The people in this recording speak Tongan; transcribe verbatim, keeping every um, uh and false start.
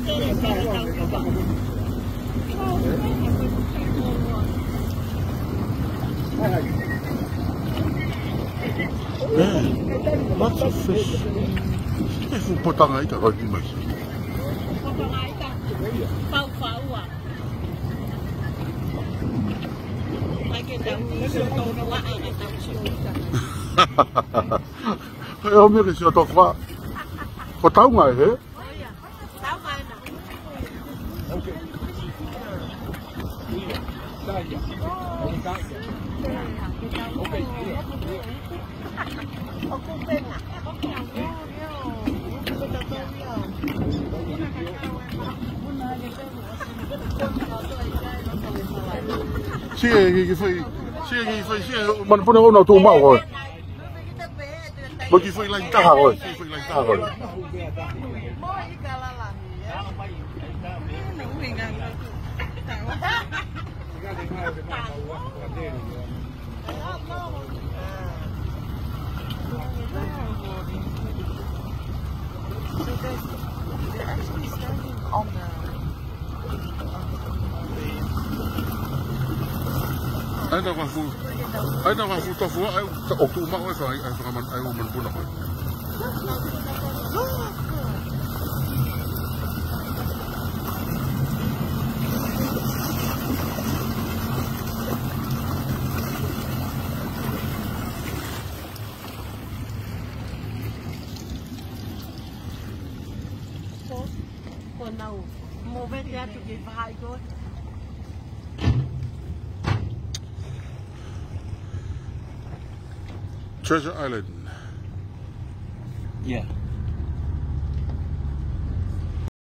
ʻE, maʻu fish. ʻE fuʻu potanga ika ko eni mai. Potanga ika. Faufaua. Ai ke tau sio tau ua ʻa e tau sio ika. ʻE ʻomi ke sio tau fua. Ko taunga ē, hē? Siʻi kiʻi foʻi, siʻi kiʻi foʻi, siʻi manupuna ʻoku nau tuʻu maʻu ko ē. Mo e kiʻi foʻi laine taha ko ē, kiʻi foʻi laine taha ko ē. So they're, they're actually standing on the ʻAi na ka fu, ʻai na ka fu tofu, ʻai ʻo tuʻu maʻu ʻa e fanga, ʻa e fanga man, ʻa e manupuna ko ē. Ko, ko nau. Mo vete atu ke fai ko. Treasure Island. Yeah.